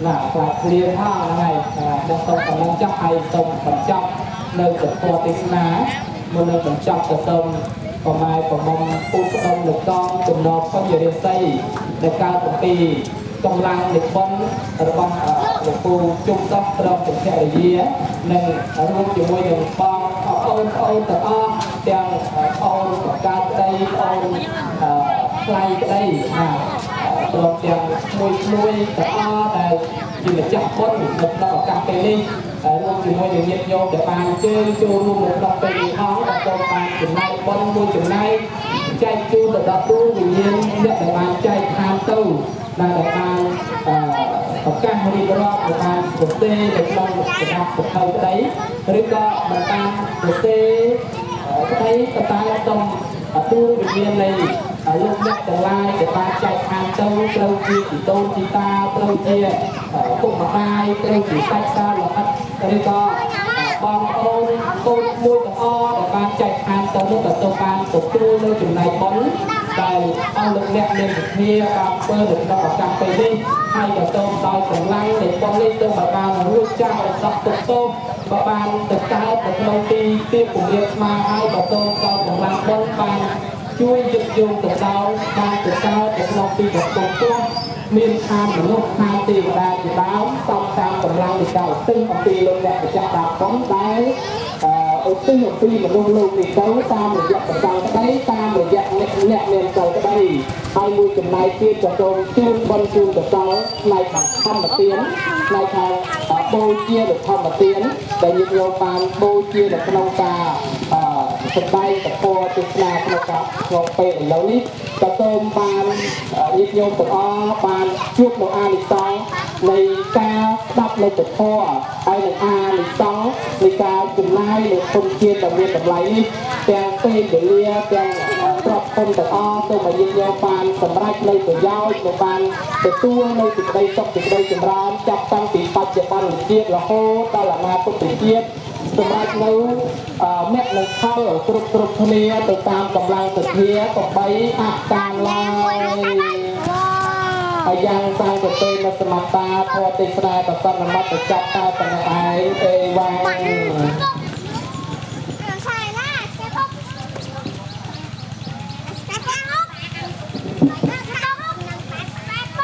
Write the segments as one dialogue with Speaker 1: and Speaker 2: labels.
Speaker 1: ណាខ្លាចឃ្លៀងផងហ្នឹងហើយដល់សូមកម្លាំងចាស់ហើយសូមបញ្ចប់នៅពធទេសនាមុននឹងបញ្ចប់ក៏សូមប្រម៉ែប្រមុំពូផ្ដុំលោកកងចំណងបញ្ញរាសីដែលកើតអំពីកម្លាំងនៃបុណ្យរបស់លោកពូជុំសោះព្រមទាំងភរិយានិងរួមជាមួយនឹងបងប្អូនប្អូនទាំងអស់ទាំងប្អូនបង្កើតក្តីប្អូនថ្លៃក្តីណាព្រមទាំងមួយមួយទាំងអស់ដែលជាម្ចាស់បុណ្យនៅក្នុងឱកាសពេលនេះរួមជាមួយនឹងញាតិញោមដែលបានអញ្ជើញចូលរួមនៅក្នុងពេលនេះផងក៏សូមបានចំណែកបុណ្យមួយចំណែកចែកជូនទៅដល់ទូវិញ្ញាណអ្នកដែលបានចែកឋានទៅដែលបានប្រកាសរៀបរាប់ដែលបានសរសេរនៅក្នុងក្រដាសសៀវភៅក្តីឬក៏មិនបានសរសេរក្តីប៉ុន្តែសូមទូវិញ្ញាណនៃលោកអ្នកទាំងឡាយដែលបានចែកឋានទៅត្រូវជាជីដូនជីតាត្រូវជាពុកម្ដាយត្រូវជាសាច់សាលោហិតឬក៏បងប្អូនកូនមួយទាំងអស់ដែលបានចែកឋានទៅនោះក៏សូមបានទទួលនៅចំណែកបុណ្យដែលអស់លោកអ្នកមានសទ្ធាបានធ្វើនៅក្នុងឱកាសពេលនេះហើយក៏សូមដោយកម្លាំងនៃបុណ្យនេះសូមឲ្យបានរួចចាស់រសក់ទុកទោសក៏បានទៅកើតនៅក្នុងទីទាបពង្រៀបស្មាហើយក៏សូមដោយកម្លាំងបុណ្យបានជួយយុទ្ធយោងទៅដល់បានទៅកើតនៅក្នុងទីដ៏ខ្ពង់ខ្ពស់មានឋានមនុស្សឋានទេវតាជាដើមសំតាមកម្លាំងនៃការឧទ្ទិសអំពីលោកអ្នកម្ចាស់បាបបុណ្យដែលឧទ្ទិសអំពីមនុស្សលោកនេះទៅតាមរយៈប្រសងក្តីតាមរយៈអ្នកអ្នកមានសិលក្តីហើយមួយចំណែកទៀតក៏សូមជូនបុណ្យជូនកុសលផ្នែកខាងធម្មទានផ្នែកខាងបូជាដោយធម្មទានដែលញាតិញោមបានបូជានៅក្នុងការសម្ដែងពធទេសនាក្នុងការក្នុងពេលឥឡូវនេះក៏សូមបានញាតិញោមទាំងអស់បានជួបនៅអានិសង្សនៃការស្ដាប់នៅពធហើយនឹងអានិសង្សនៃការចំណាយនៅធនធានដ៏មានតម្លៃនេះទាំងពេលវេលាទាំងទ្រព្យធនទាំងអស់សូមឲ្យញាតិញោមបានសម្រេចនៅប្រយោជន៍និងបានទទួលនៅសេចក្តីសុខសេចក្តីចម្រើនចាប់តាំងពីបច្ចុប្បន្នជាតិរហូតដល់អនាគតជាតិសម្រាប់នៅមគ្គនិងផលគ្រប់គ្រប់គ្នាទៅតាមកម្លាំងសទ្ធាកបីអកាលឡើយហើយយ៉ាងសង្កតេនសមតាធម៌ទេសនាបសន្មតចាប់តែប៉ុណ្ណឹងឯងអេវ៉ាង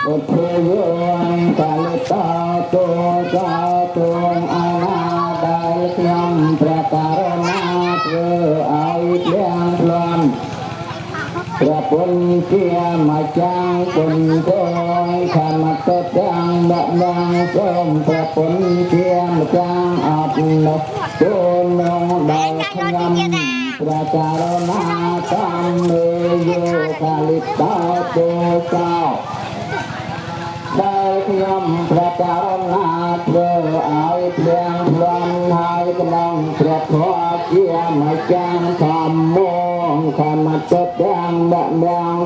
Speaker 2: បុព្វយងកាលតាតោសាទងអាណាដែលខ្ញុំព្រះករុណាធ្វើឲ្យភ្លៀងភ្លាន់ព្រះពុទ្ធជាម្ចាស់គុណគងខមតទាំងអ្នកនាងសូមព្រះពុទ្ធជាម្ចាស់អត់នោះទូនងដល់ខ្ញុំព្រះករុណាតាមមេយោកាលិតោតោសោដែលខ្ញុំព្រះករុណាធ្វើឲ្យភ្លៀងភ្លាន់ហើយក្នុងព្រះធម៌ជាម្ចាស់ធម្មងខមតទាំងអ្នកនាង